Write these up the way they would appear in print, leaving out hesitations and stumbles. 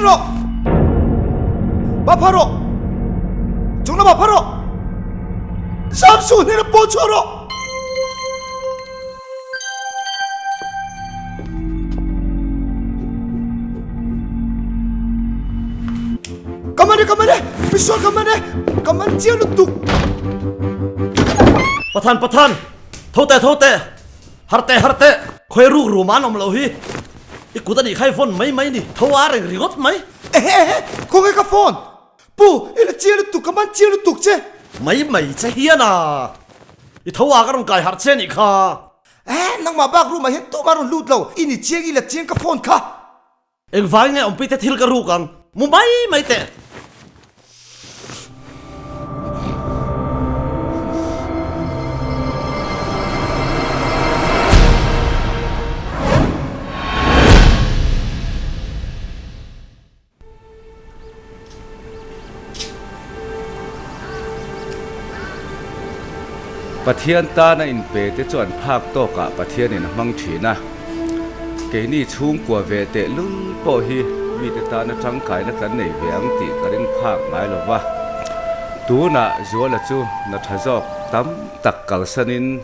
rawh! Ba pha rawh! Chung lamah pha rawh! Zam suh hnenah pawn chhuah rawh! Ka man e, ka man e! Misual ka man e! Ka man chiang lutuk! Pathan, Pathan! Tho teh, tho teh! Har teh, har teh! Khawi ruk rum an awm loh hi! I kut a nih kha i vawn mai mai ni, tho a reng ringawt mai! Ehe, ehe! Khawnge ka phone? Pu, i la chiang lutuk, ka man chiang lutuk che! Mai mai che hian a! I tho a ka rawn kai harh che a nih kha! Eh, nangmah bak room ah hian tumah rawn lut lo, i ni chiang, i la chiang ka phone kha! Engvangin nge awmpui te thil ka ruk ang? Mu mai mai teh! Pathian tana inpe te chu an phak tawkah Pathianin a hmang thin a, keini chhungkua ve teh lul pawh hi mite tana tangkaina kan nei ve ang tih ka ring phak ngai lo va. Tunah Zuala chu hna tha zawk tam tak kalsanin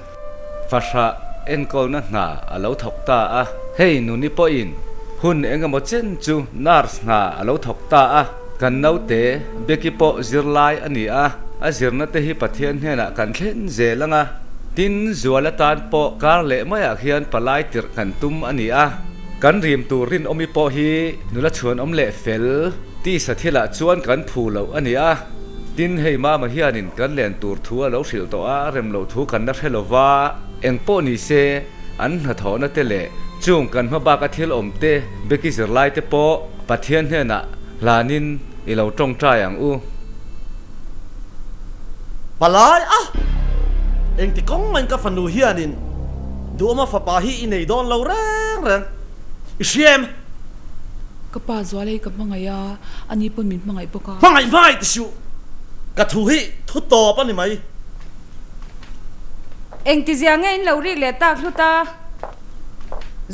Fahrah enkawlna hna a lo thawk ta a, hei nuni pawhin hun eng emaw chen chu nurse hna a lo thawk ta a, kan naute Becky pawh zirlai a ni a, a zirna te hi Pathian hnenah kan thlen zel ang a, tin zual atan pawh kar leh maiah khian palai tirh kan tum a ni a, kan rim tur rinawmi pawh hi nula chhuanawm leh fel tisa thilah chuan kan phu loh a ni a. Tin, hei Mama hianin kan len tur thu a lo hrilh tawh a, rem loh thu kan la hre lo va, eng pawh ni se, an hnathawhna te leh chung kan hma baka thil awm te, Becky zirlai te pawh Pathian hnenah hlanin i lo tawngtai ang u. Palai a! Engti kawng main ka fanu hianin duhawma fapa hi i nei dawn lo reng reng. I hria em? Ka pa zual hei ka hmangaih a, ani pawn min hmangaih bawk a. Hmangaih hmangaih ti suh, ka thu hi thu tawp a ni mai. Engtizia nge in lo rik leh tak hlut a?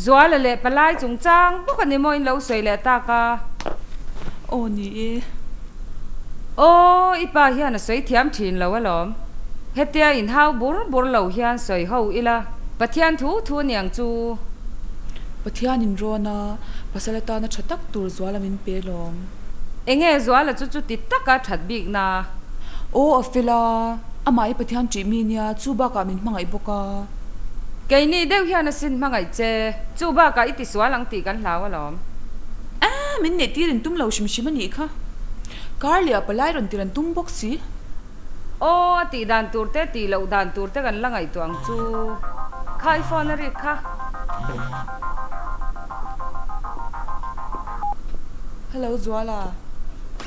Zuala leh palai chungchang bawk a ni maw in lo sawi leh tak a? Aw ni e. Aw, i pa hian a sawi thiam thin lo alawm. Hetia inhau bur bur lo hian sawi ho ila, Pathian thu thu aniang chu. Pathian in rawn a, pasal atana tha tak tur Zuala min pe lawm. Enge Zuala chu chuti taka that bik na? Aw a fel a, amah hi Pathian ṭih mi nia, chu bakah min hmangaih bawk a. Keini deuh hian a sin hmangaih che, chu bakah i tisual ang tih kan hlau alawm. A, min neih tir in tum lo hrim hrim a nih kha. Kar leh a palai rawn tir an tum bawk si. Aw, a tih dan tur te, tih loh dan tur te kan la ngaihtuah ang chu. Kha i phone a rik kha. Hello Zuala.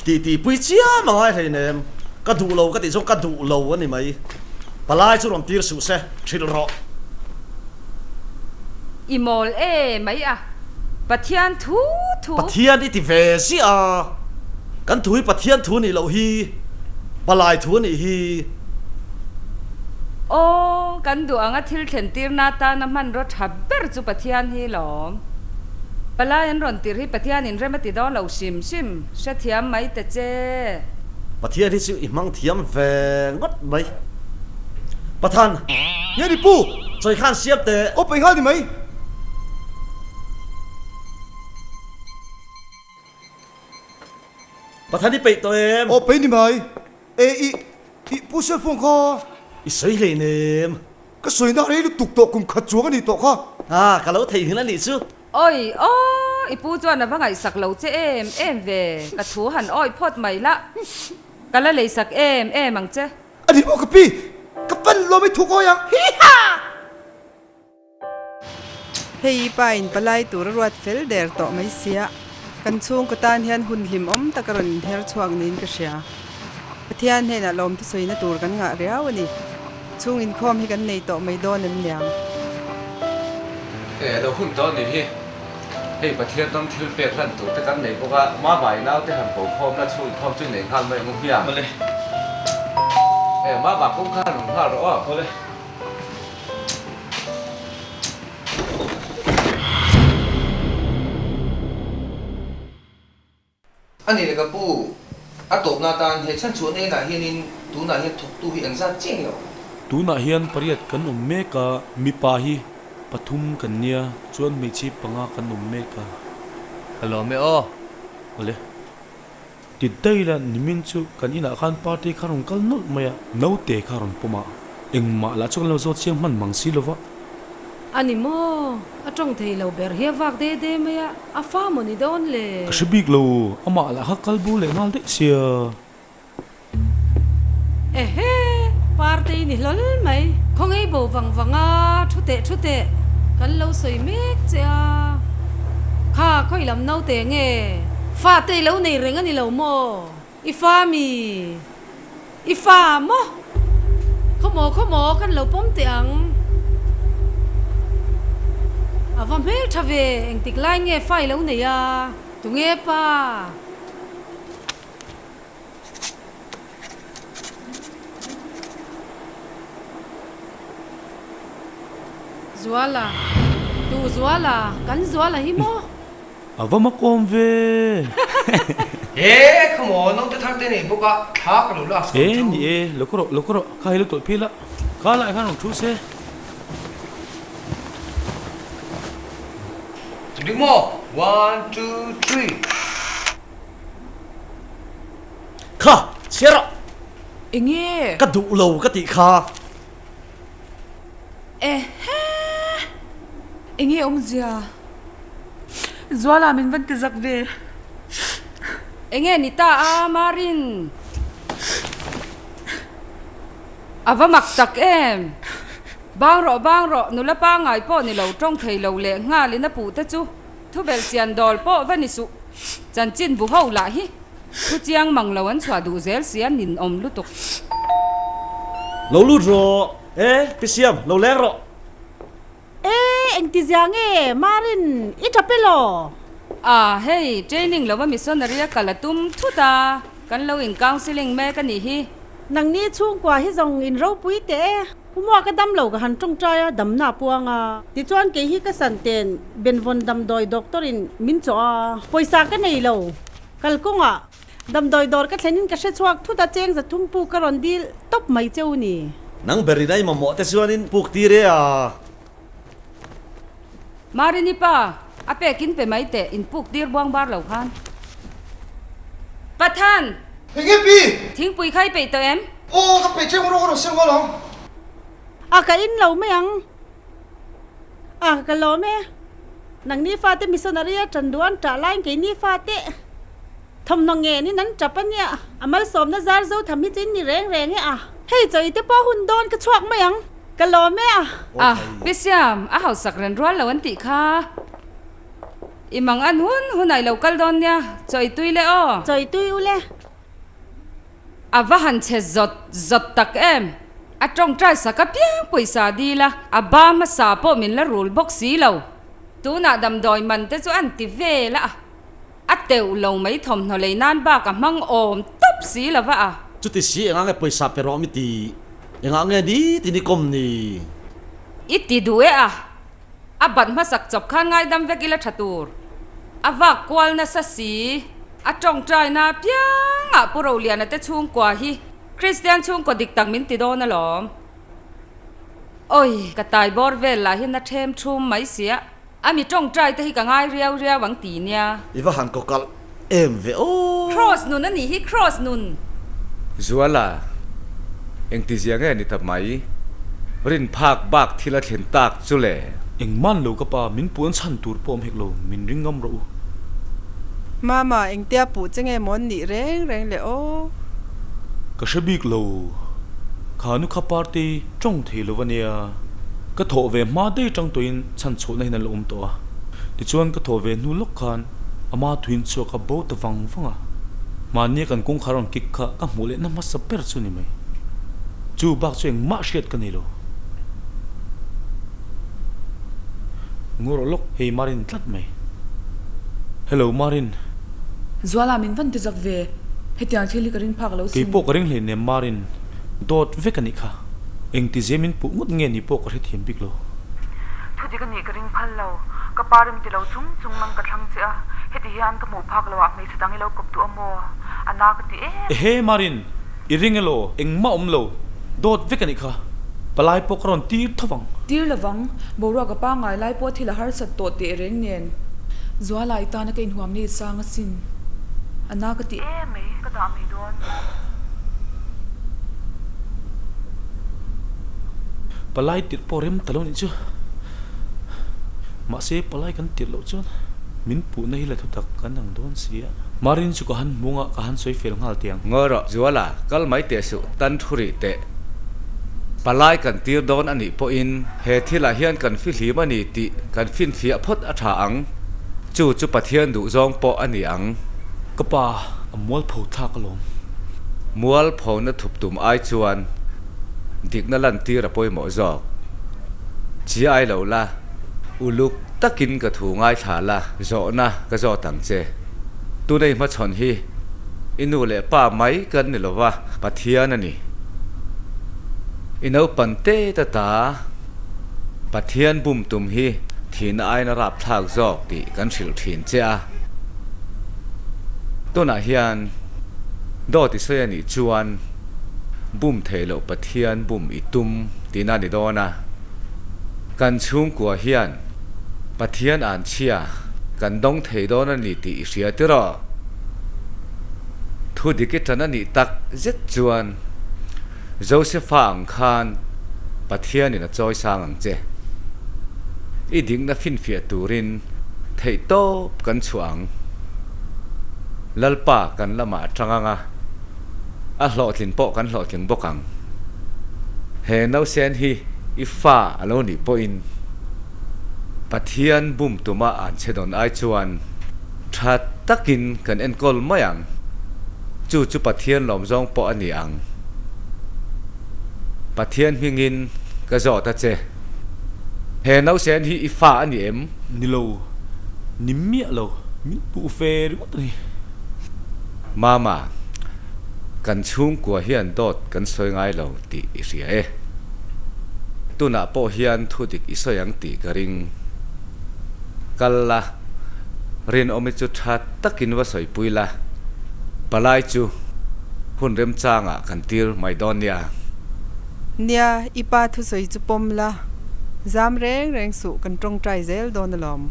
Tih tih pui chiam a ngai hleinem. Ka duh lo ka tih chuan ka duh lo a ni mai. Palai chu rawn tir suh se, hrilh rawh. I mawl e mai a, Pathian thu thu. Pathian i ti ve ziah a, kan thu hi Pathian thu nih loh hi, palai thu a nih hi. Aw, kan duh anga thil thlen tirna atana hmanraw tha ber chu Pathian hi lawm. Palai an rawn tir hi Pathian in rem a ti dawn lo hrim hrim, hrethiam mai ta che. Pathian hi chu i hmang thiam ve ngawt mai. Pathan. Nge ni pu? Chawi khan siam teh. Aw peih nghal ni mai. Pathan i peih tawh em? Aw peih ni mai. E i i pu cell phone kha. I sawi hlein em? Ka sawi na rei lutuk tawh kum khat chuang a ni tawh kha. Ha ka lo theihnghilh a nih chu. Awi aw i pu chuan a va ngaihsak lo che em em ve ka thu han awi phawt mai la ka la leisak em em ang che. A ni maw ka pi? Ka pan lawm i thuk awi ang hi ha! Hei i pa in palai tur a ruat fel der tawh mai sia, kan chhungkaw tan hian hun hlimawm tak a rawn inher chhuak niin ka hria. Pathian hnenah lawm thusawina tur kan ngah riau a ni. Chhung inkhawm hi kan nei tawh mai dawn em niang? E, lo hun tawh a nih hi. Hei Pathian ram thil pek hlan tur te kan nei bawk a, Mama i naute han ko khawm la, chhung inkhawm chu i nei nghal mai ang u hmiang. Awle. E, Mama kawng kha han awm nghal rawh aw. Awle. A ni le ka pu, a tawpna atan he chhanchhuahna inah hianin tunah hian thawktu hi engzat chiah nge awm? Tunah hian pariat kan awm mek a, mipa hi pathum kan nia, chuan hmeichhe panga kan awm mek a. Ka lawm e aw. Awle. Ti daih la, nimin chu kan inah khan party kha rawn kal nawlh mai a, naute kha rawn pawm a, engmah lah chu kan lo zawt chiang hman mang si lova. A ni maw? A tawng thei lo ber hi a vak de de mai a, a fa maw ni dawn le? Ka hre bik lo, amah lah kha kal bo leh nghal daih sia. Ehe! Partei ni hlawl mai. Khawngaih bo vang vang a, thu teh thu teh, kan lo sawi mek che a. Kha, khawi lam naute nge? Fate i lo nei reng a ni lo maw? I fa mi? I fa maw? Khawmaw khawmaw kan lo pawm teh ang. A va hmel tha ve, engtik lai nge fa i lo nei a? Tunge pa? Zuala, tu Zuala, kan Zuala hi maw? A va makawm ve! He, come on, naute thar te nei bawk a, thla ka lo lak chho E, ni e, lo ka rawh, lo ka rawh, kha hi lo tawlh phei la, ka laiah khan rawn thu se. Dik maw? One, two, three. Kha, chhiar rawh. Enge? Ka duh lo ka tih kha. Ehe! Enge awmzia? Zuala min van ti zak ve. Enge ni ta a, Marin? A va mak tak em? Bang rawh, bang rawh, nula pangngai pawh ni lo, tawng thei lo leh nghalin a puh te chu. Thubelh chian dawl pawh va ni suh. Chanchin bu ho lah hi thu chiang mang lo an chhuah duh zel si a ninawm lutuk. Lo lut rawh e, Pi Siam, lo leng rawh. E, engti zia nge Marin i tap elaw? A, hei, training lova missionary a kal a tum thut a, kan lo in counselling mek a nih hi. Nangni chhungkua hi zawng in ropui teh e. Humua ka dam lo ka han tawngtai a, damna a puang a. Tichuan kei hi ka san ten Benvawn damdawi doctor in min chawh a, pawisa ka nei lo. Kalkawngah damdawi dawr ka thlen in ka hre chhuak thut a, cheng zathum puk ka rawn dil tawp mai cheu ni. Nang ber in a i mamawh te chuan in puk tir e a. Marini pa, a pek in pe mai teh, in puk tir buang bar lo khan. Pathan! Enge pi? Thingpui kha i peih tawh em? Aw ka peih ṭeuh rawh ka rawn siam nghal ang. A ka in lo mai ang. A ka lawm e. Nangni fate missionary a ṭan duh an ṭah laiin keini fate thawmhnaw ngenin an ṭap a nia. A malsawmna zar zo tham hi chu in ni reng reng e a. Hei chaw i te pawh hun dawn ka chhuak mai ang. Ka lawm e a. A, Pi Siam, a hausak ren rual lo an tih kha. I mang an hun hun ah i lo kal dawn nia, chaw i tui le aw. Chaw i tui u le. A va han chhe zawt zawt tak em! A tawngtai sak apiang pawisa dil a, a ba hmasa pawh min la rul bawk si lo. Tunah damdawi man te chu an ti vel a, a teuh lo mai thawmhnaw lei nan bak a hmang awm tawp si lo va a. Chuti si engah nge pawisa pe rawh mi ti? Engah nge ni ti ni kawm ni? I ti duh e a, A bat hmasak chawp khan ngaidam vek ila tha tur. A vak kual nasa si. A tawngtaina apiangah Pu Roliana te chhungkua hi Kristian chhungkaw dik tak min ti dawn alawm. Awi, ka tai bawr vel lah hian a them thum mai sia. A mi tawngtai te hi ka ngai riau riau ang ti nia. I va han kawkalh em ve aw. Kraws nun a nih hi, kraws nun. Zuala, engtizia nge ni ta mai? Rin phak bak thil a thlen tak chu le. Engman lo ka pa, min puan chhan tur pawh awm hek lo, min ring ngam rawh u. Mama, engtia puh che nge maw an nih reng reng le aw? Ka hre bik lo, kha nu kha party tawng thei lo va nia. Ka thawh ve hma daih tang tawhin chhan chhuahna hian a la awm tawh a. Tichuan ka thawh ve hnu lawk khan ama thuin chhuak a bo ta vang vang a. Mahnia kan kawngkhar rawn kik kha ka hmuh lehna hmasa ber chu ni mai. Chu bak chu engmah hriat ka nei lo. Ngaw rawh lawk, hei Marin tlat mai. Hello Marin. Zuala min van ti zak ve, hetiang thil hi ka ring phak lo sin. Keipawh ka ring hleinem Marin, dawt vek a nih kha. Engti zia min puh ngawt nge ni pawh ka hrethiam bik lo. Thu Thudik a nih ka ring phal lo. Ka pa rem ti lo chung chung nang ka thlang che a, heti hian ka hmuh phak lo ah hmeichhe dang i lo kawp duh a maw? A na ka ti em mai. Ehe Marin, i ring elaw? Engmah awm lo. Dawt vek a nih kha. Palai pawh ka rawn tir tho vang. Tir lovang, boruak a pangngai lai pawh thil a harsat tawh teh reng nen. Zuala i tana ka inhuam ni sang asin. A na ka ti em mai, ka dah mai dawn. Palai tirh pawh rem ta lo nih chu. Mahse palai kan tirh loh chuan min puhna hi la thutak kan ang dawn si a. Marin chu ka han hmung a, ka han sawi fel nghal teh ang. Ngawi rawh, Zuala, kal mai teh suh, tan thu rih teh. Palai kan tir dawn a nih pawhin he thilah hian kan fihlim a ni tih kan finfiah phawt a tha ang. Chu chu Pathian duhzawng pawh a ni ang. Ka pa, a mualpho thlak alawm. Mualphona thup tum ai chuan dikna lantir a pawimawh zawk. Chi ai lo la, uluk takin ka thu ngaithla la, zawhna ka zawt ang che. Tunei hmachhawn hi i nu leh pa mai kan ni lova, Pathian a ni. I naupan te ta ta Pathian bum tum hi thihna aina rapthlak zawk tih kan hrilh thin che a. Tunah hian dawt i sawi a nih chuan bum theih loh Pathian bum i tum tihna a ni dawn a. Kan chhungkua hian Pathian an chhia kan dawng thei dawn a ni tih i hria tiraw? Thu dik i tan a nih tak zet chuan Josepha ang khan Pathianin a chawi sang ang che. I dikna finfiah turin theihtawp kan chhuah ang. Lalpa kan lamah a tang ang a, a hlawhtlin pawh kan hlawhtling bawk ang. He nausen hi i fa a lo nih pawhin Pathian bum tuma an che dawn ai chuan tha takin kan enkawl mai ang. Chu chu Pathian lawmzawng pawh a ni ang. Pathian hmingin ka zawt a che. He nausen hi i fa a ni em? Ni lo, ni miah lo, min puh ve ringawt a ni. Mama, kan chhungkua hian dawt kan sawi ngai lo tih i hria e. Tunah pawh hian thu dik i sawi ang tih ka ring. Kal la, rinawmi chu tha takin va sawipui la, palai chu hun remchangah kan tir mai dawn nia. Nia, i pa thusawi chu pawm la, zam reng reng suh kan tawngtai zel dawn alawm.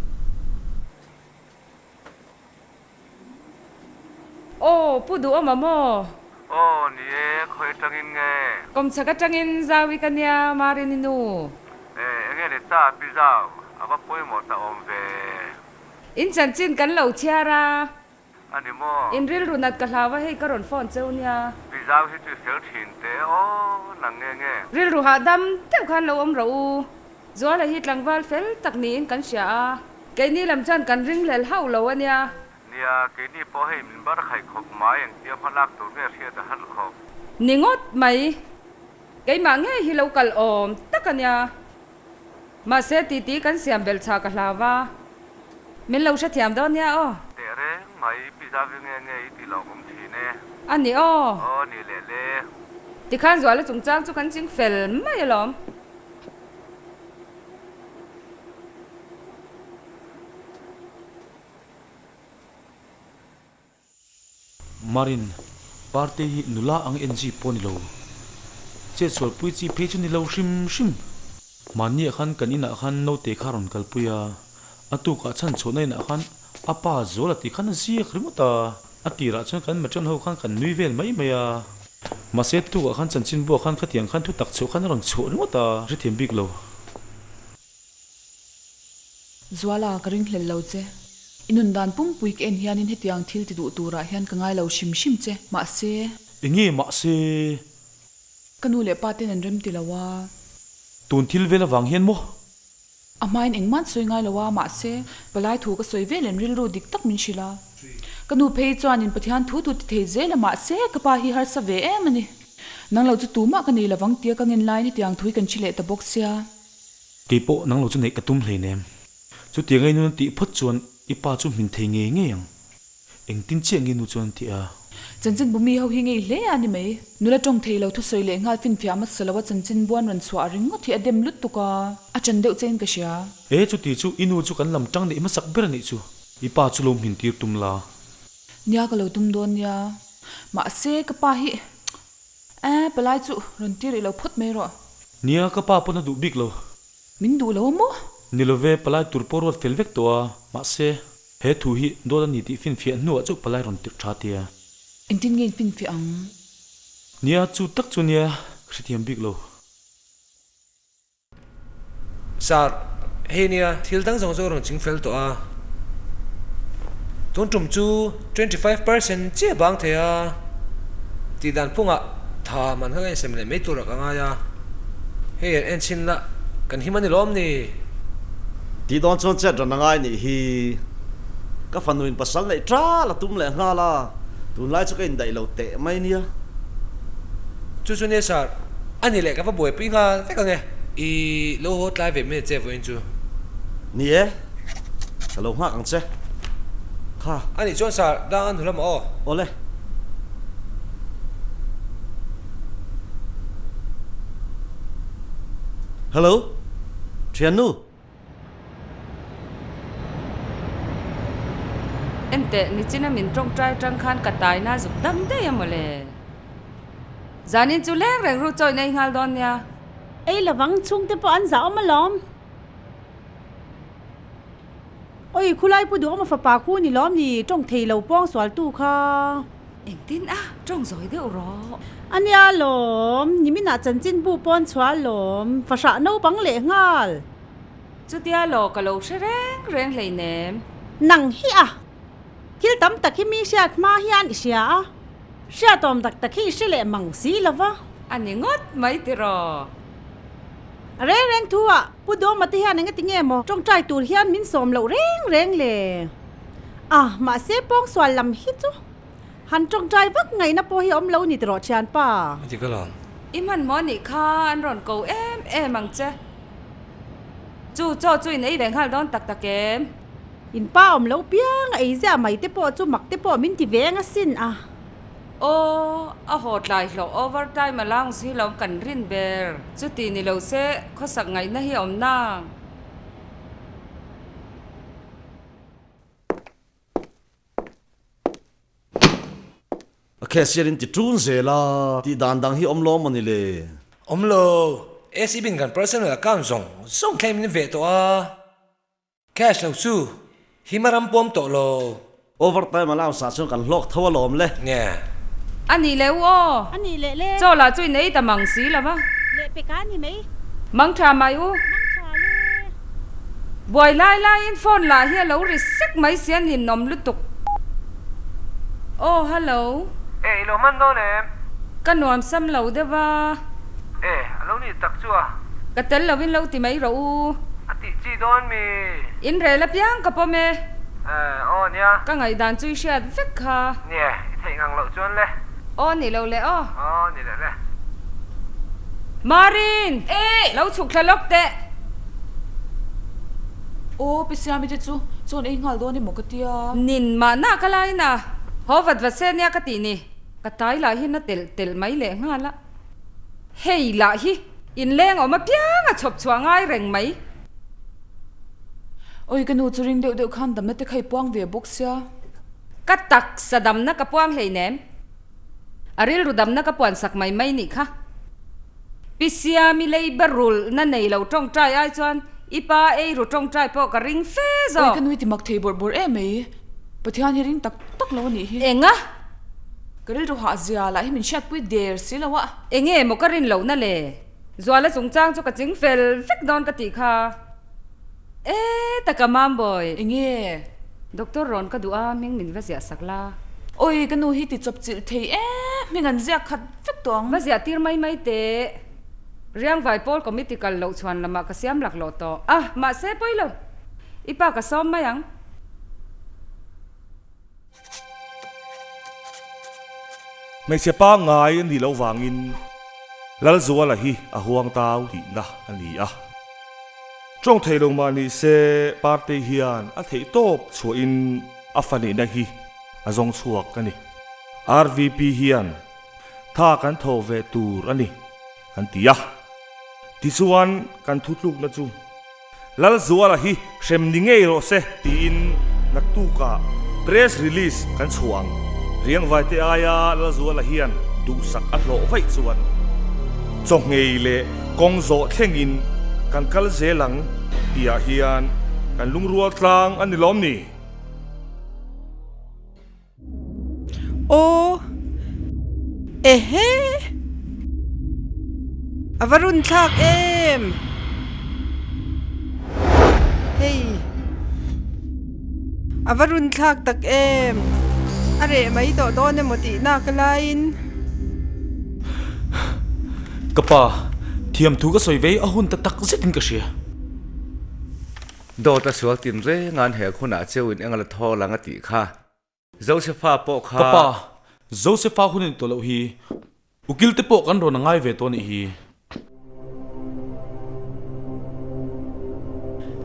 Aw, Pu Duhawma maw? Aw, ni e, khawi atangin nge? Kawmchhak atangin Zauvi ka nia, Marini nu. E, enge le ta, Pi Zau, a va pawimawh ta awm ve. In chanchin kan lo chhiar a. A ni maw? In rilru nat ka hlau a, hei ka rawn phone cheu nia. Pi Zau hi chu i fel thin teh aw, nang nge nge? Rilru hahdam deuh khan lo awm rawh u. Zuala hi tlangval fel tak niin kan hria a, keini lam chuan kan ringhlel hauh lo a nia. Nia, keini pawh hei min bar khaih khawp mai, engtia hma lak tur nge hriat a har khawp. Ni ngawt mai, keimah ngei hi lo kal awm tak a nia. Mahse titi kan siam belh chhah ka hlau va, min lo hrethiam dawn nia aw. Teh reng mai, pi Zavi nge nge i tih lawk awm thin e. A ni aw. Aw ni leh le. Tikhan Zuala chungchang chu kan ching fel mai alawm. Marin, Parte hi nula ang en chi pawh ni lo. Chet sualpui chi phei chu ni lo hrim hrim. Mahniah khan kan inah khan naute kha rawn kalpui a, a tukah chhan chhuahna inah khan a pa zual a tih khan a ziak ringawt a. A tirah chuan kan matron ho khan kan nui vel mai mai a. Mahse tukah khan chanchin buah khan khatiang khan thu tak chhuah khan a rawn chhuah ringawt a, hrethiam bik lo. Zuala, ka ringhlel lo che. I nun dan pumpui ka en hianin hetiang thil ti duh turah hian ka ngai lo hrim hrim che. Mahse. Enge mahse? Ka nu leh pa ten an rem ti lo a. Tun thil vel avang hian maw? A hmain engmah an sawi ngai lo a, mahse, palai thu ka sawi vel in rilru dik tak min hrilh a. Ka nu phei chuanin Pathian thu thu ti thei zel a, mahse, ka pa hi harsa ve em a ni. Nang lo chu tumah ka nei lovang tia ka ngen laiin hetiang thu hi kan hre leh ta bawk sia. Kei pawh nang lo chu neih ka tum hleinem. Chutiang ei nun a tih phawt chuan i pa chu hmin thei ngei ngei ang. Engtin chiah nge nu chuan a ti a? Chanchinbu mi ho hi ngei hle a ni mai. Nula tawng thei lo thusawi leh nghal finfiah hmasa lo a chanchinbu an rawn chhuah ringawt hi a dem lutuk a, a ṭan deuh chein ka hria. E chuti chu i nu chu kan lam ṭang neih hmasak ber a nih chu. I pa chu lo hmin tir tum la. Nia ka lo tum dawn nia. Mahse ka pa hi e palai chu rawn tir rih lo phawt mai rawh. Nia ka pa pawn a duh bik lo. Min duh lo a maw? Ni love palai tur pawh ruat fel vek tawh a, mahse he thu hi dawt a ni tih finfiah hnuah chauh palai rawn tirh tha tia. Engtin nge in finfiah ang? Nia chu tak chu nia ka hrethiam bik lo. Sir, hei nia thil dang zawng zawng rawn ching fel tawh a, tun tum chu 25% chiah bang thei a, tih dan phungah tha man kha ka insem leh mai tur ah ka ngai a, hei an en chhin la kan him a ni lawm ni? Tih dawn chuan chet ran a ngai nih hi, ka fanuin pasal neih tal a tum leh nghal a, tunlai chu ka indaih lo teh mai nia. Chu chu nia sir, a ni leh ka va buaipui nghal vek ang e. I lo haw tlai ve mai che vawiin chu. Ni e, ka lo nghak ang che. Kha. A nih chuan sir, dang an hnu lamah aw. Awle. Hello, thiannu. Enteh, nichina min tawngtai atang khan ka taina zuk dam daih a mawle. Zanin chu leng reng ru chawi nei nghal dawn nia. Ei lovang chhungte pawh an zah awm alawm. Oi, khulai pu duh awm a fapa khu ni lawm ni, tawng thei lo pawng sualtu kha. Engtin a, tawng zawi deuh rawh. A nia lawm, niminah chanchinbu pawn chhuah alawm, fahrah naupang leh nghal. Chutia law ka lo hre reng reng hleinem. Nang hi a! Thil tam tak hi mi hriat hma hian i hria a, hriatawm tak tak hi i hre leh mang si lo va. A ni ngawt mai tiraw? A reng reng thu ah Pu Dawma te hian engati nge maw tawngtai tur hian min sawm loh reng reng le? A, mahse pawngsual lam hi chu han tawngtai vak ngaihna pawh hi a awm lo ni tiraw thianpa? A ti ka lawm. I hmanhmawh nih kha an rawn ko em em ang che. Chu chaw chu in ei ve nghal dawn tak tak em? In pa awm lo piang a ei ziah mai te pawh chu mak te pawh min ti ve ang asin a. Aw, a haw tlai hlawh overtime allowance hi lo kan rin ber. Chuti ni lo se khawsak ngaihna hi a awm nang. A cashier in ti ṭun zel a, tih dan dang hi awm lo maw ni le? Awm lo, ACB in kan personal account zawng zawng thleng min veh tawh a, cash lo chu him a ram pawm tawh lo. Overtime allowance ah chuan kan hlawk tho alawm le. Nge. A nih leh u aw. A nih leh le. Chaw lah chu in ei ta mang si lo va. Leh pek a ni mai. Mang tha mai u. Mang tha le. Buai lai laiin phone lah hi a lo ri sek mai si a ninawm lutuk. Aw hello. E i lo hman dawn em? Ka nuam sam lo deuh a. E a lo nih tak chu a. Ka tel lovin lo ti mai rawh u. A tih chi dawn mi? In rel apiang ka pawm e. E aw nia. Ka ngaihdan chu i hriat vek kha. Nie, i theih ngang loh chuan le. Aw ni lo le aw. Aw ni leh le. Marin! E! Lo chhuk thla lawk teh. Aw Pi Siami te chu chawn ei nghal dawn emaw ka tia. Nin mahna ka lain a, haw vat vat se nia ka tih ni. Ka tai lah hian a telh telh mai leh nghal a. Hei lah hi inleng awm apiang a chhawp chhuah ngai reng mai. Awi ka nu chu ring deuh deuh khan damna te kha i puang ve bawk sia. Ka taksa damna ka puang hleinem. A rilru damna ka puan sak mai mai nih kha. Pi Siami lei ba rulhna nei lo tawngtai ai chuan i pa ei ru tawngtai pawh ka ring fe zawk. Awi ka nui ti mak thei bawrh bawrh em mai. Pathian hi ring tak tak lo a nih hi. Enga? Ka rilru hah zia lah hi min hriatpui der si lo a. Enge maw ka rin lohna le? Zuala chungchang chu ka ching fel vek dawn ka tih kha. E taka Mambawi. Enge? Doctor rawn ka duh a, hming min va ziah sak la. Oi, ka nu hi ti chawp chilh thei e, hming an ziak khat vek tawh ang. Va ziah tir mai mai teh. Riangvai pawl committee kal loh chhuan lamah ka siam lak loh tawh. A, mahse pawi lo. I pa ka sawm mai ang. Hmeichhe pangngai a nih loh vangin Lalzuala hi a huang tau tihna a ni a. Tawng thei lo mah ni se Partei hian a theih tawp chhuahin a fa nihna hi a zawng chhuak a ni. RVP hian tha kan thawh ve tur a ni kan ti a. Tichuan kan thutlukna chu Lalzuala hi hrem ni ngei rawh se tiin naktukah press release kan chhuah ang. Riangvaite aia Lalzuala hian duhsak a hlawh vaih chuan chawngei leh kawng zawh thlengin kan kal zel ang tihah hian kan lungrual tlang a ni lawm ni? Aw ehe a va run thlak em hei a va run thlak tak em a reh mai tawh dawn emaw tih nak laiin. Ka pa, thiamthu ka sawi vei a hun ta tak zetin ka hria. Dawt a sual tin reng an hel hunah cheu in eng a la thaw lang a tih kha. Josefa pawh kha. Ka pa, Josefa hun a ni tawh loh hi. Ukil te pawh kan rawn a ngai ve tawh a nih hi.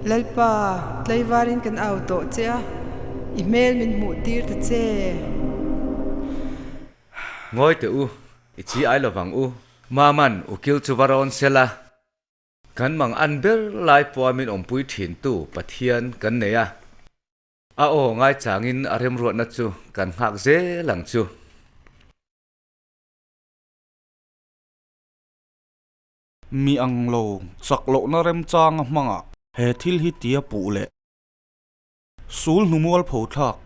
Lalpa, tlaivarin kan au tawh che a, i hmel min hmuh tir ta che. Ngawi teh u, i chi ai lovang u. Maman, ukil chu va rawn sela. Kan mang an ber lai pawha min awmpui thintu Pathian kan nei a, a aw ngaichangin a remruatna chu kan nghak zel ang chu. Mi ang lo chak lohna remchanga hmangah he thil hi tia puh leh sul hnu mualpho thlak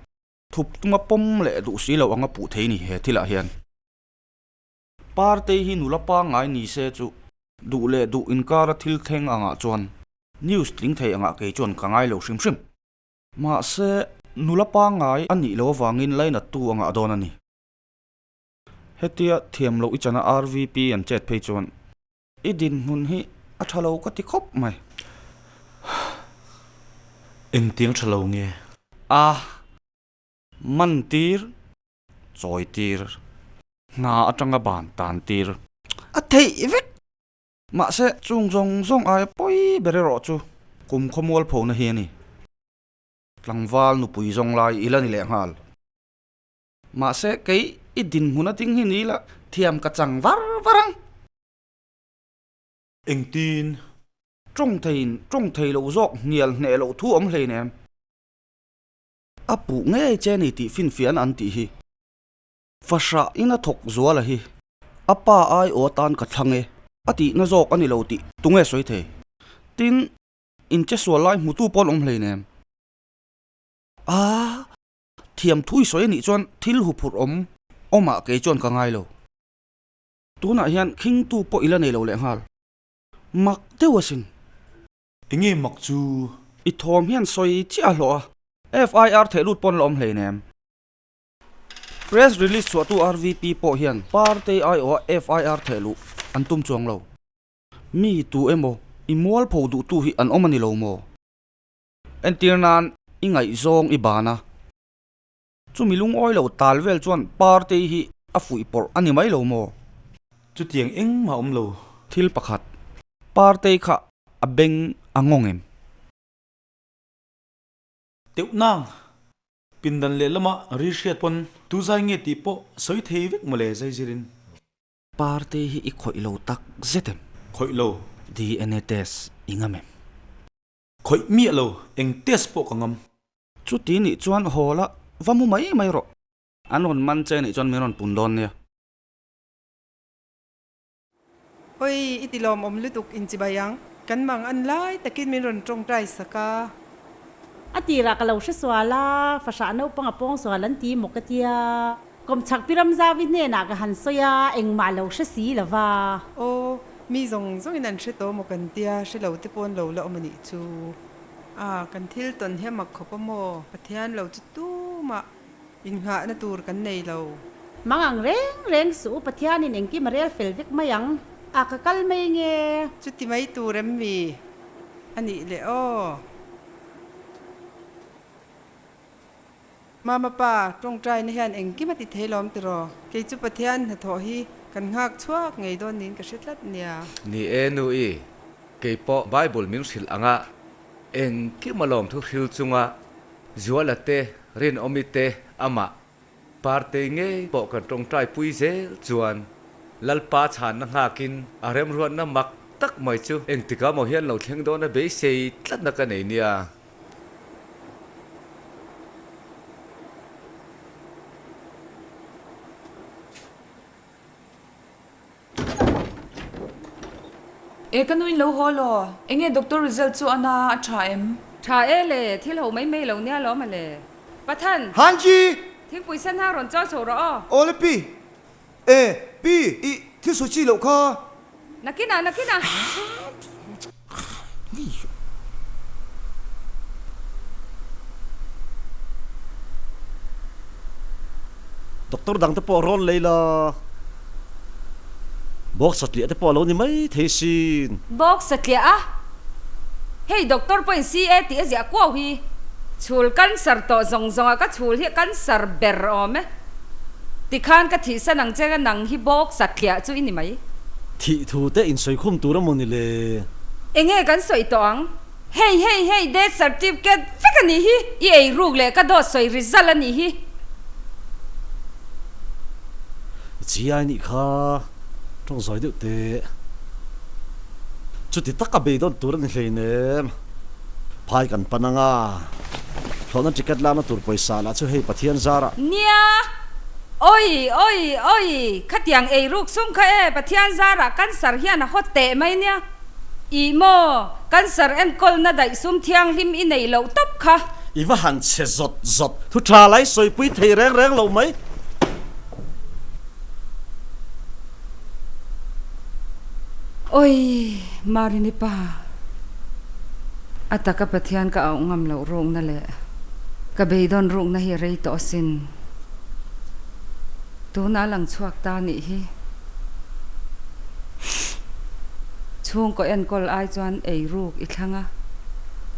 thup tuma pawm leh duh si lo anga puh thei ni he thilah hian. Partei hi nula pangngai ni se chu duh leh duh inkara thil thleng angah chuan news tling thei angah kei chuan ka ngai lo hrim hrim. Mahse, nula pangngai a nih loh avangin lainattu angah dawn a ni. Hetia thiam loh i chana RVP an chet phei chuan i dinhmun hi a tha lo ka ti khawp mai. Engtiang tha lo nge? A man tir chawi tir, hna atanga ban tan tir a theih vek. Mahse, chung zawng zawng aia pawi ber erawh chu kum khawmual phona hi a ni. Tlangval nupui zawng lai i la ni leh nghal. Mahse, kei i dinhmun a ding hi ni la thiam ka chang var var ang. Engtin? Tawng theiin tawng thei lo zawk hnial hneh loh thu awm hleinem. A puh ngei che ni tih finfiahna an tih hi. Fahrah in a thawk zuala hi a pa ai aw atan ka thlang e a tihna zawk a ni lo tih tunge sawi thei. Tin, in che sual lai hmutu pawn awm hleinem. A thiam thui sawi a nih chuan thil huphurh awm awmah kei chuan ka ngai lo. Tunah hian khingtu pawh i la nei lo lehnghal. Mak deuh asin. Enge mak chu? I thawm hian sawi chiah a hlawh a, FIR theih lut pawn la awm hleinem. Press release chhuahtu RVP pawh hian Partei aiawha FIR theih luh an tum chuang lo. Mi tu emaw i mualpho duhtu hi an awm a ni lo maw? Entir nan i ngaihzawng i ban a, chumi lungawi lo tal vel chuan Partei hi a fuihpawrh a ni mai lo maw? Chutiang engmah awm lo. Thil pakhat, Partei kha a beng a ngawng em? Teuh nang, pindan lehlamah ri hriat pawn tu zai nge tih pawh sawi thei vek mawle zaizirin. Partei hi i khawih lo tak zet em? Khawih lo. DNA test i ngam em? Khawih miah lo, eng test pawh ka ngam. Chuti nih chuan haw la, va mu mai mai rawh. An rawn man che nih chuan min rawn pun dawn nia. Oi, i ti lawmawm lutuk inchibai ang. Kan mang an lai takin min rawn tawngtai sak a. A tirah ka lo hre sual a, fahrah naupang a pawng sual an ti maw ka tia. Kawmchhak pi Ramzavi hnenah ka han sawi a, engmah lo hre si lo va. Aw, mi zawng zawngin an hre tawh maw kan tia, hre lo te pawn lo la awm a nih chu. A, kan thil tawn hi a mak khawp a maw? Pathian lo chu tumah Innghahna tur kan nei lo. Mang ang reng reng suh u, Pathianin engkim a rel fel vek mai ang. A ka kal mai nge? Chuti mai tur em mi a nih le aw. Mama pa, tawngtaina hian engkim a ti thei lawm tiraw? Kei chu Pathian hnathawh hi kan nghak chhuak ngei dawn niin ka hre tlat nia. Ni e nu-i, kei pawh Bible min hrilh anga engkim a lawmthu hril chunga Zuala te, Rinawmi te, amah. Partei ngei pawh kan tawngtai pui zel chuan Lalpa chhanna nghakin a remruatna mak tak mai chu engtikah maw hian lo thleng dawn a beisei tlatna ka nei nia. E ka nuin lo haw law. Enge doctor result chu a na a tha em? Tha e le, thil ho mai mai lo nia lawm a le. Pathan! Hanji! Thingpui sen hang rawn chawi chho rawh aw. Awle pi. E, pi, i thil sawi chi loh kha. Nakinah, nakinah. Doctor dang te pawh rawn lei la, bawk satliah te pawh a lo ni mai thei sin. Bawk satliah a? Hei doctor pawhin CA tih a ziah kuau hi. Chhul cancer tawh zawng zawng ah ka chhul hi a cancer ber awm e. Tikhan ka thihsan ang che ka nang hi bawk satliah chu i ni mai. Thih thu te insawi khum tur a maw ni le? Enge kan sawi tawh ang? Hei hei hei death certificate vek a nih hi! I ei ruk leh ka dawt sawi result a nih hi! I chiai nih kha tawng zawi deuh teh. Chuti taka beidawn tur a ni hleinem. Phai kan pan anga thlawhna ticket lakna tur pawisa lah chu hei Pathian zarah. Nia! Oi! Oi! Oi! Khatiang ei ruk sum kha e Pathian zarah cancer hian a hawt teh mai nia. Ih maw! Cancer enkawlna daih sum thianghlim i neih loh tawp kha. I va han chhe zawt zawt. Thu tha lai sawipui thei reng reng lo mai. Oi! Marini pa, a taka Pathian ka auh ngam loh rukna leh ka beidawn rukna hi a rei tawh asin. Tunah lang chhuak ta nih hi. Chhungkaw enkawl ai chuan ei ruk i thlang a,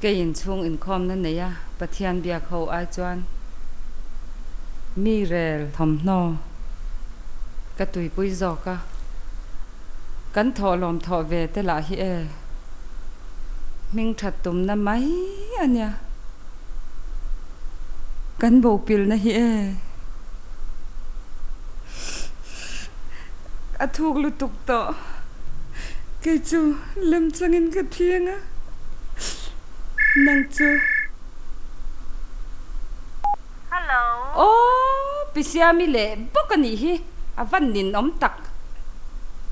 keiin chhung inkhawmna nei a Pathian biak ho ai chuan mi rel thawmhnaw ka tuipui zawk a, kan thawhlawm thawh ve te lah hi e hming that tumna mai a nia. Kan bopilna hi e a thuk lutuk tawh. Kei chu lem changin ka thiang a, nang chu. Hello. Aw, Pi Siami leh bawk a nih hi, a van ninawm tak.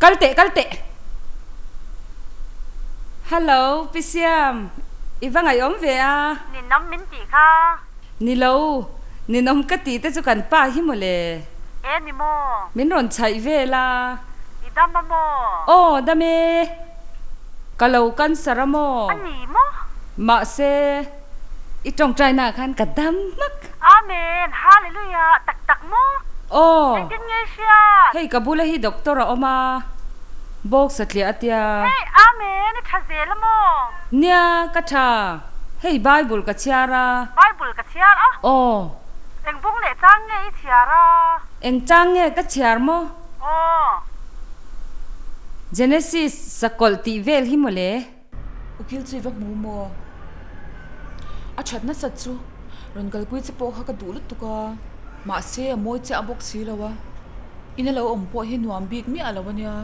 Kal teh, kal teh. Hello, Pi Siam, i va ngaihawm ve a? Ninawm min tih kha. Ni lo, ninawm ka tih te chu kan pa hi maw le. E ni maw? Min rawn chhaih vel a. I dam a maw? Aw, dam e. Ka lo cancer a maw? A ni maw? Mahse. I tawngtaina ah khan ka dam hmak. Amen! Hallelujah! Tak tak maw? Aw. Engtin nge i hriat? Hei ka bula hi doctor a awm a, box a tliah a tia. Hei Amen! I tha zel a maw? Nia, ka tha. Hei Bible ka chhiar a. Bible ka chhiar a? Aw. Eng bung leh chang nge i chhiar a? Eng chang nge ka chhiar maw? Aw. Genesis sakawlh tih vel hi mawle. Ukil chu i va hmu maw? A that nasat chu rawn kalpui che pawh kha ka duh lutuk a, mahse a mawi chiah bawk si lo a, ina lo awm pawh hi nuam bik miah lo a nia.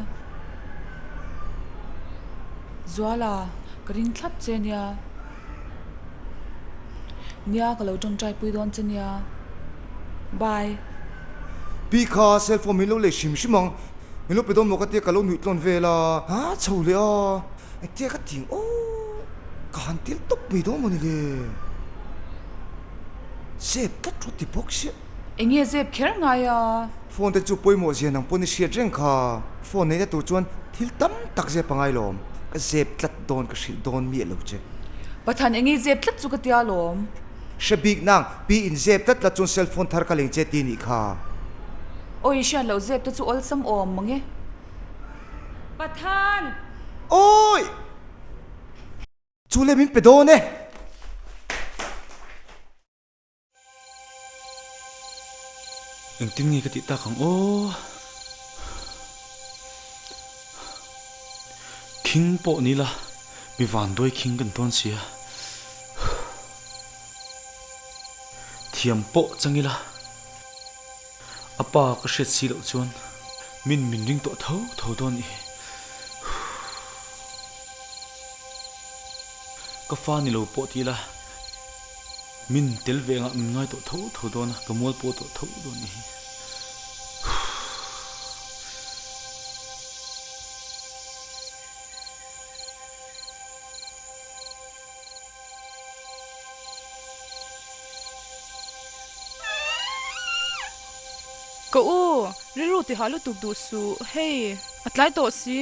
Zuala, ka ring thlap che nia. Nia ka lo tawngtai pui dawn che nia. Bye. Pi kha cellphone min lo lei hrim hrim ang. Min lo pe dawn maw ka tia ka lo nuih tlawn vel a, ha chho leh a, engtia ka ting aw, ka han til tawp mai dawn maw ni le, zep tlat rawh ti bawk sia. Enge zep kher ngai a? Phone te chu pawimawh zia nang pawn i hriat reng kha, phone neihna tur chuan thil tam tak zep a ngai lawm, ka zep tlat dawn ka hrilh dawn miah lo che. Pathan enge zep tlat chu ka tia lawm. Hre bik nang, pi in zep tlat la chuan cell phone thar ka leng che ti nih kha. Awi hriat loh zep te chu awlsam awm mang e. Pathan! Awi! Chu le min pe dawn e. Engtin nge ka tih tak ang aw? Khing pawh ni la, mi vanduai khing kan tawn sia. Thiam pawh chang ila. A pa ka hriat si loh chuan min min ring tawh tho tho dawn i. Ka fa ni lo pawh ti ila min tel ve angah min ngai tawh tho tho dawn a, ka mual pawh tawh tho dawn i. Ka u, rilru ti hah lutuk duh suh, hei, a tlai tawh si,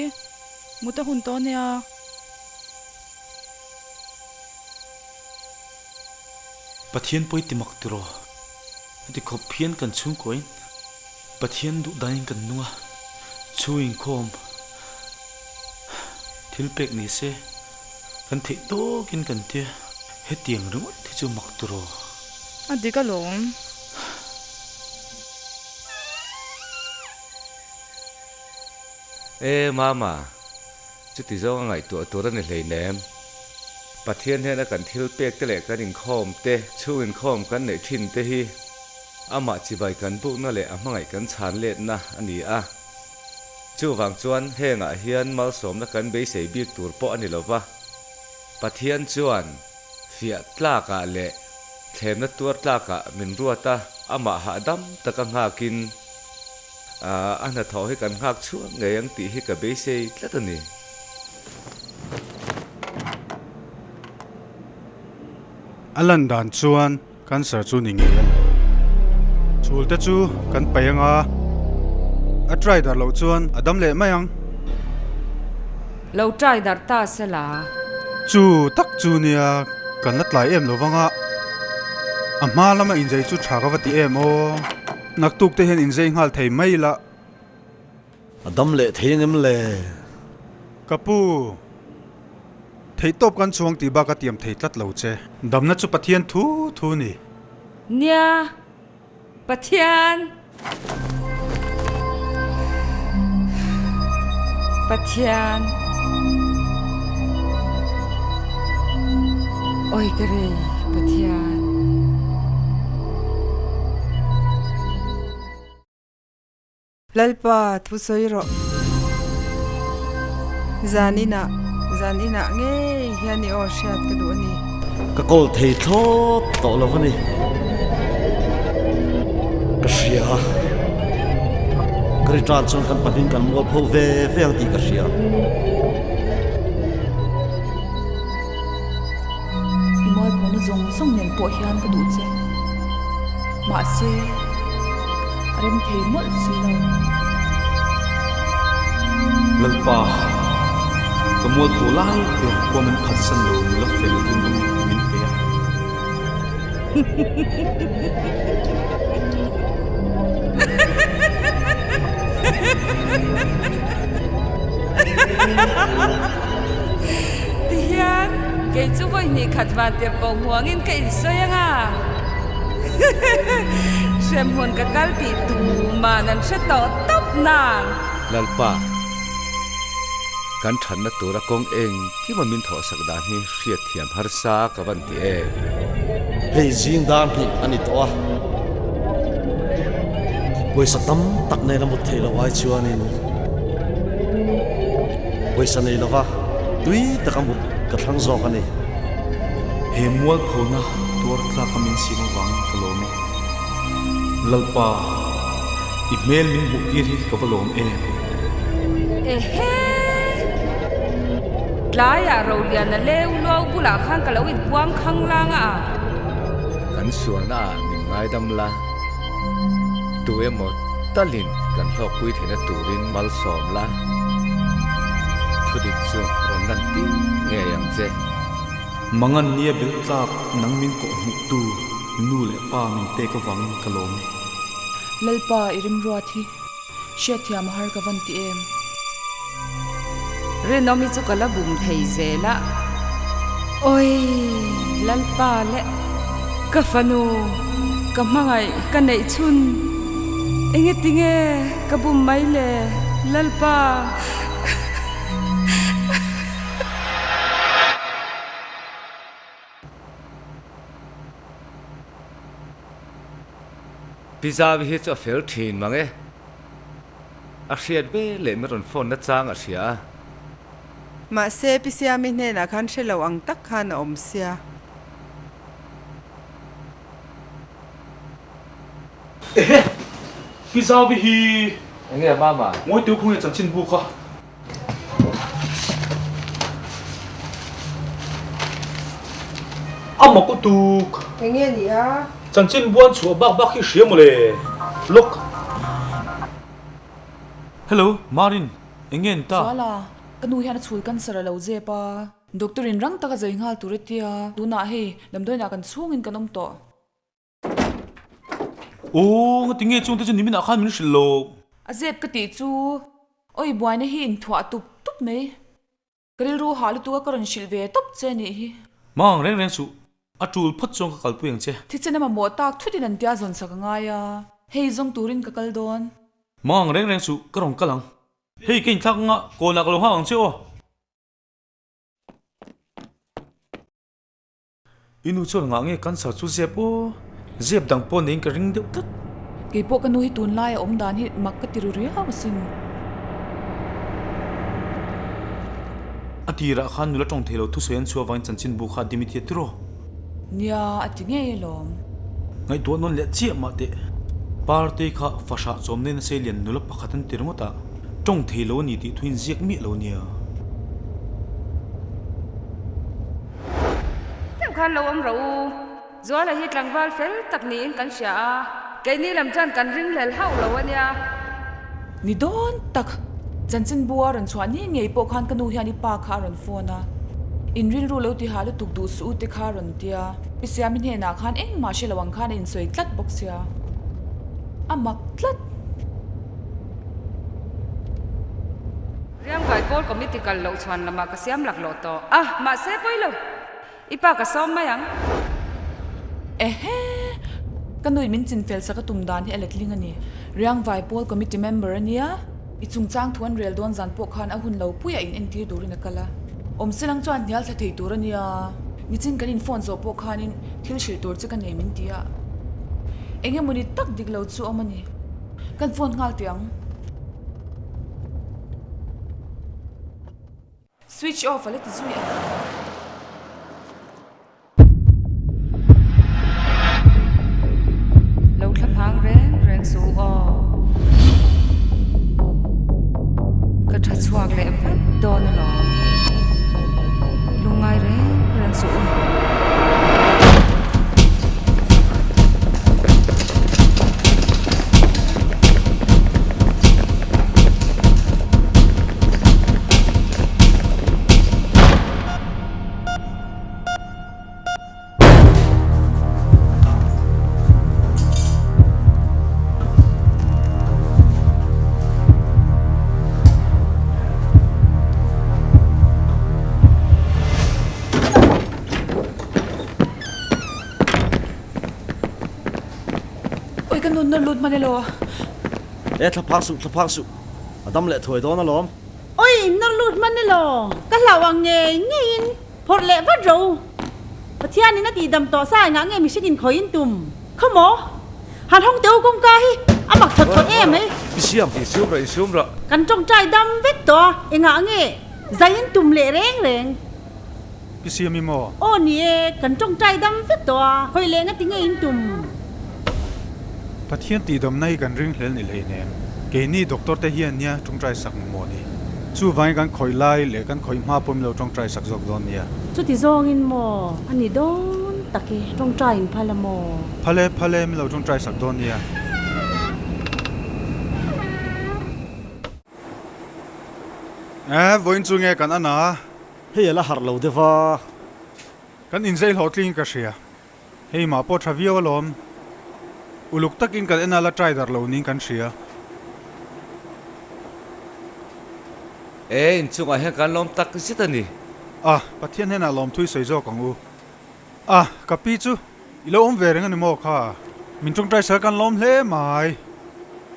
mut a hun tawh ania. Pathian pawi ti mak tiraw? Heti khawp hian kan chhungkuain Pathian duh danin kan nung a, chhung inkhawm thil pek ni se kan theih tawkin kan tia, hetiang ringawt hi chu mak tiraw? A dik alawm. E Mama, chuti zawnga ngaihtuah tur a ni hleinem. Pathian hnena kan thil pek te leh kan inkhawm te, chhung inkhawm kan neih thin te hi amah chibai kan bukna leh a hmangaih kan chhan letna a ni a. Chuvang chuan hengah hian malsawmna kan beisei bik tur pawh a ni lo va, Pathian chuan fiah tlakah leh thlemna tuar tlakah min ruat a, amah hahdam taka nghakin a hnathawh hi kan nghak chhuak ngei ang tih hi ka beisei tlat a ni. A lan dan chuan cancer chu ni ngei a ni. Chhul te chu kan paih anga a try darh loh chuan a dam leh mai ang. Lo try darh ta se la. Chu tak chu nia kan la tlai em lo vang a, a hma lama inzei chu tha ka va ti em aw. Naktuk te hian inzei nghal thei mai la. A dam leh thei ang em le? Ka pu, theihtawp kan chuang tih bak a tiam thei tlat lo che. Damna chu Pathian thu thu ni. Nia, Pathian! Pathian! Awi ka rei, Pathian! Lalpa, thu sawi rawh. Zan inah, zan inah ngei hian i aw hriat ka duh a ni. Ka kawl thei thlawt tawh lo a ni. Ka hria a, ka return chuan kan pahnih kan mualpho ve ve ang tih ka hria. I mualphawna zawng zawng nen pawh hian ka duh che. Mahse, a rem thei mawlh si lo. Lalpa, ka mualpho lai ber pawh min phatsan lo nula fel rinawm hi min pe a. Tihian, kei chu vawi hnih khat van tirh ko hmuangin ka insawi ang a. Hremhmun ka kal tih tuman an hre tawh tawp nang. Lalpa, kan thatna tura kawng engkima min thawhsak dan hi hriatthiam harsa ka van ti em? Hei zing dar hnih a ni tawh a, pawisa tam tak nen a mut theih loh ai chuanin pawisa nei lova tui taka mut ka thlang zawk a ni. He mualphona tuar tlaka min siam avangin ka lawm e. Lalpa, i hmel min hmuh tir hi ka va lawm em? Ehe! Tlaiah Roliana leu luau bulah khan ka lo inpuang khang lang a. Kan sualna ah min ngaidam la, tu emaw talin kan hlawkpui theihna turin malsawm la, thudik chu rawn lan tir ngei ang che. Mangan nia belh tlak nang min kawh hmuh tu nu leh pa min pek avangin ka lawm e. Lalpa i rimruat hi hriatthiam a har ka van ti em? Rinawmi chu ka la bum thei zel a. Awii Lalpa leh ka fanu ka hmangaih ka neih chhun enge tinge ka bum mai le Lalpa. Pi Zavi hi chu a fel thin mang e. A hriat ve leh min rawn phone na chang a hria a. Mahse, Pi Siami hnenah khan hre lo ang tak khan a awm sia. Ehe! Pi Zavi hi. Enge mama? Ngawi teu khung e chanchin bu kha. A mak utuk. Enge ni a? Chanchin buan chhuah bak bak hi hria mawle. Look. Hello, Marin. Enge an ta? Zuala, ka nu hian a chhul cancer a lo zep a. Doctor in rang taka zai nghal tur a tia. Tunah hei, damdawiinah kan chhungin kan awm tawh. Aw, ngati nge chungte chu niminah khan min hrilh lo. A zep ka tih chu, awi buaina hi inthuah tup tup mai. Ka rilru hah lutuk a ka rawn hrilh ve tawp che nih hi. Mang reng reng suh, a tul phawt chuan ka kalpui ang che. Thisen a mamawh tak thutin an tia zawn sak a ngai a, hei zawng turin ka kal dawn. Mang reng reng suh, ka rawn kal ang. Hei ka inthlak anga kawnah ka lo nghak ang che aw. I nu chuan ngah nge cancer chu zep aw, zep dang pawh neiin ka ring deuh tlat. Kei pawh ka nu hi tunlai a awm dan hi mak ka ti ru riau asin. A tirah khan nula tawng thei lo thusawi an chhuah avangin chanchin bu kha a dim i tia tiraw? Nia, a ti ngei alawm. Ngaihtuah nawn leh chiah mah teh. Partei kha fahrah chawm nen a sei lian nula pakhat an ti ringawt a, tawng thei lo a ni tih thuin ziak miah lo nia. Deuh khan lo awm rawh u. Zuala hi tlangval fel tak niin kan hria a, keini lam chuan kan ringhlel hauh lo a nia. Ni dawn tak, chanchin bu a rawn chhuah ni ngei pawh khan ka nu hian i pa kha a rawn phone a, in rilru lo ti hah lutuk duh suh u te kha a rawn tia, Pi Siami hnenah khan engmah hre lo ang khan a insawi tlat bawk sia, a mak tlat. Riangvai Pawl Committee kal loh chhuan lamah ka siam laklawh tawh a, mahse pawi lo, i pa ka sawm mai ang. Ehe! Ka nui min chin fel sak a tum dan hi a letling a ni. Riangvai Pawl Committee member a nia, i chungchang thu an rel dawn zan pawh khan a hun lo puiah in entir turin a kal a. Awmsilang chuan hnial thla thei tur a nia, nichin kan in phone zawh pawh khanin thil hrilh tur che ka nei min ti a. Eng emawni tak dik lo chu awm a ni. Kan phone nghal teh ang. Switch off a la ti zui a. Lo thla phang reng reng suh u aw. Ka tha chhuak leh vat dawn alawm. Lungngai reng reng suh u. Oi ka nun nawr lut hman elaw? E thla phang suh, thla phang suh. A dam leh thuai dawn alawm. Oi nawr lut hman elaw? Ka hlauh ang ngei ngeiin phawrh leh vat ro. Pathianin a tihdam tawh sa engah nge mihring inkhawiin tum? Khawmaw? Han hawng teh u kawngka hi a mak thawt thawt em mai. I siam. I siam rawh, i siam rawh. Kan tawngtai dam vek tawh a, engah nge zai in tum leh reng reng? Pi siam i maw? Aw ni e, kan tawngtai dam vek tawh a, hawi leh ngati nge in tum? Pathian tihdamna hi kan ring hlel ni hleinem. Keini doctor te hian nia tawngtai sak maw ni? Chuvangin kan khawih lai leh kan khawih hma pawh min lo tawngtai sak zawk dawn nia. Chuti zawngin maw a ni dawn tak e, tawngtai in phal a maw? Phal e, phal e, min lo tawngtai sak dawn nia. E, vawiin chu nge kan an a? Hei a la harh lo deuh a. Kan inzei hlawhtling ka hria. Hei mah pawh tha viau alawm. Uluk takin kan en a la try darh lo niin kan hria. E, inchungah hian kan lawm tak zet a ni. A, Pathian hnenah lawmthui sawi zawk ang u. A, ka pi chu i lo awm ve reng a ni maw kha? Min tawngtai sal kan lawm hle mai.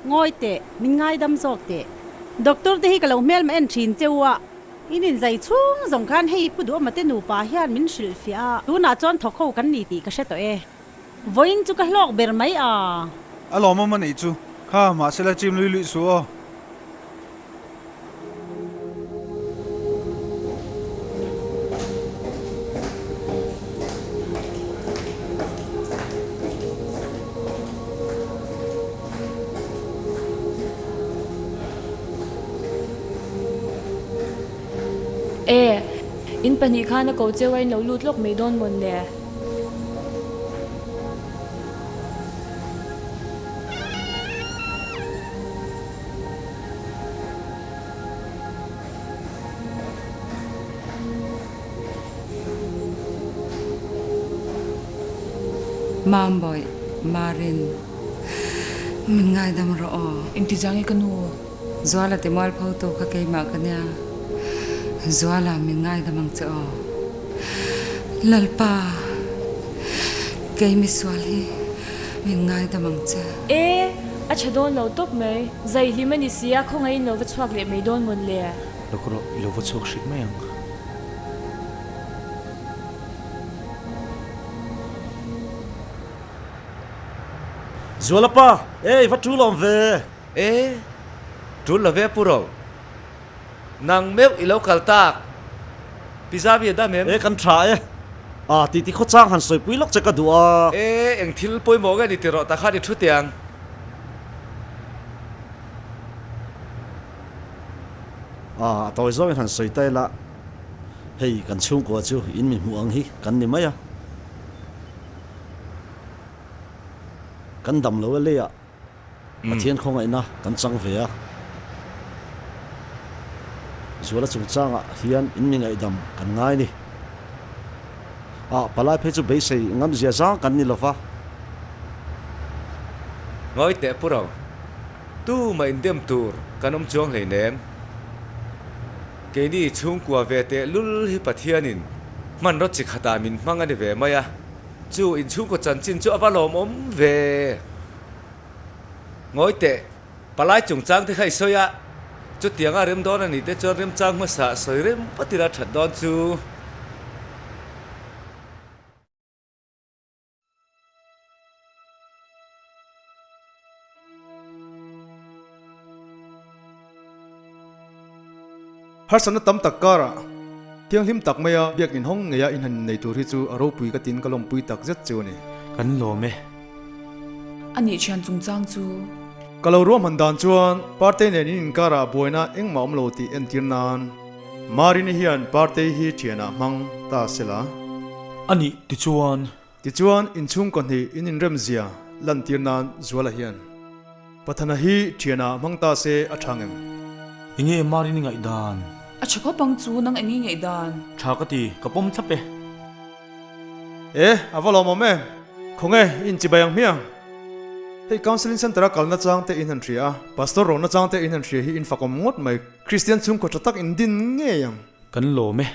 Ngawi teh, min ngaidam zawk teh. Doctor te hi ka lo hmelma en thin che u a. In inzai chhung zawng khan hei Pu Duhawma te nupa hian min hrilhfiah a, tunah chuan thawk ho kan ni tih ka hre tawh e. Vawiin chu ka hlawk ber mai a. A lawmawm a nih chu. Kha, mahse la chim lui luih suh aw. E, in pahnih khan a ko cheu a in lo lut lawk mai dawn mawn le? Mambawi, Marin, min ngaidam rawh aw. Engti zang i ka nu? Zuala ti mualpho tu kha keimah ka nia. Zuala, min ngaidam ang che aw. Lalpa, kei misual hi min ngaidam ang che. E, a tha dawn lo tawp mai. Zai hlim a ni si a, khawngaihin lo va chhuak leh mai dawn mawn le. Lawk rawh, i lo va chhuak hrih mai ang. Zuala pa, e, i va tul awm ve. E, tul lo ve Pu Ro. Nang meuh i lo kal tak. Pi Zavi a dam em? E, kan tha e. A, titi khawchang han sawipui lawk che ka duh a. E, eng thil pawimawh nge ni ti rawh tak khan i thu teh ang. A, a tawi zawngin han sawi ta ila, hei kan chhungkua chu in mi hmuh ang hi kan ni mai a. Kan dam lo e leiah. Pathian khawngaihna kan chang ve a, Zuala chungchangah hian in mi ngaihdam kan ngai ni. Ah, palai phei chu beisei ngam zia zang kan ni lova. Ngawi teh pu ro, tumah indem tur kan awm chuang hleinem. Keini chhungkua ve teh lul hi Pathianin hmanraw chi khatah min hmang a ni ve mai a, chu inchhungkaw chanchin chu a va lawmawm ve. Ngawi teh, palai chungchang te kha i sawi a, chutianga rem dawn a nih te chuan remchang hmasa sawi rem vat ila that dawn chu. Harsatna tam tak karah thianghlim tak maia biak inhawng ngeia in han innei tur hi chu a ropui ka tin ka lawmpui tak zet chu a ni. Kan lawm e. A nih thian chungchang chu. Ka lo ruahman dan chuan Partei nen in inkarah buaina engmah awm lo tih entir nan Marini hian Partei hi thianah hmang ta se la. A nih tichuan. Tichuan inchhungkaw hnih in inremzia lantir nan Zuala hian. Pathana hi thianah hmang ta se a tha ngem? Enge Marin i ngaih dan? A tha khawp ang chu, nang eng i ngaih dan? Tha ka ti, ka pawm thlap e. E, a va lawmawm em? Khawnge i inchibai ang hmiang? Hei Counselling Centre a kalna chang te in han hria a, Pastor rawhna chang te in han hria hi in fakawm ngawt mai, Kristian chhungkaw tha tak in din ngei ang. Kan lawm e.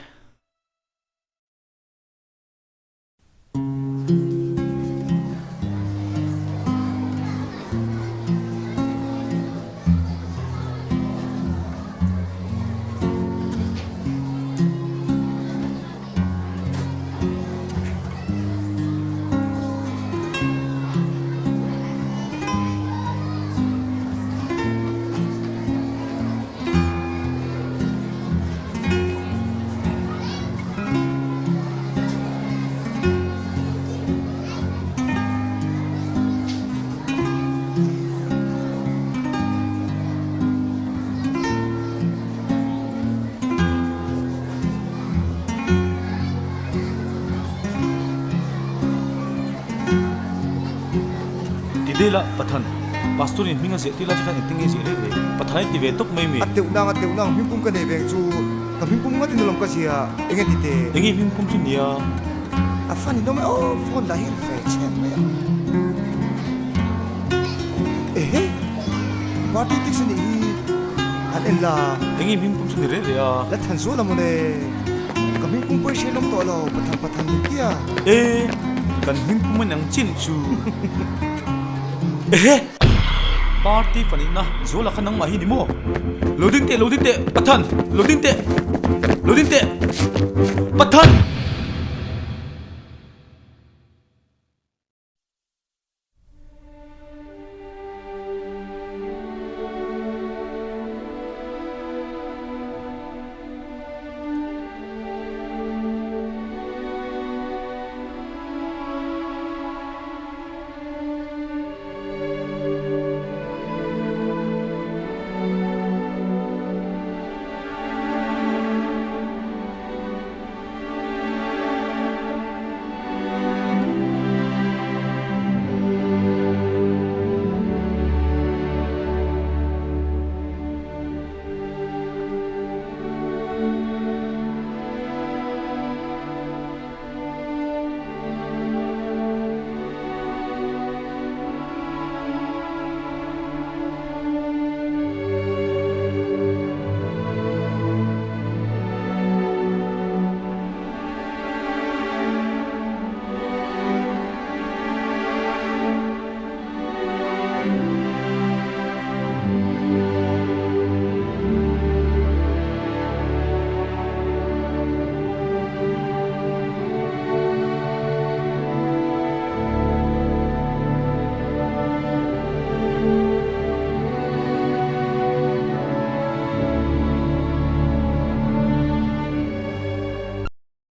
Ti dei la Pathan, Pastor in hming a ziah tir lai che khan engtin nge ziah reng reng? Pathan i ti ve tawp mai mi. A teuh nang a teuh nang hmingpum ka nei veng chu ka hmingpum ngawt in alawm ka ziah eng nge ti te? Enge hmingpum chu nia? A fan in awm e aw phone lah hi a ri ve chhen mai a. Ehe! Party tics a nih hi an en la. Enge hmingpum chu ni reh reh a? La than zual a mawle. Ka hmingpum pawh i hriat awm tawh lo Pathan Pathan min ti a. E! Kan hmingpum a ni ang chin chu. Ehe! Party fanihna zuala kha nangmah hi ni maw? Lo ding teh, lo ding teh, Pathan! Lo ding teh! Lo ding teh! Pathan!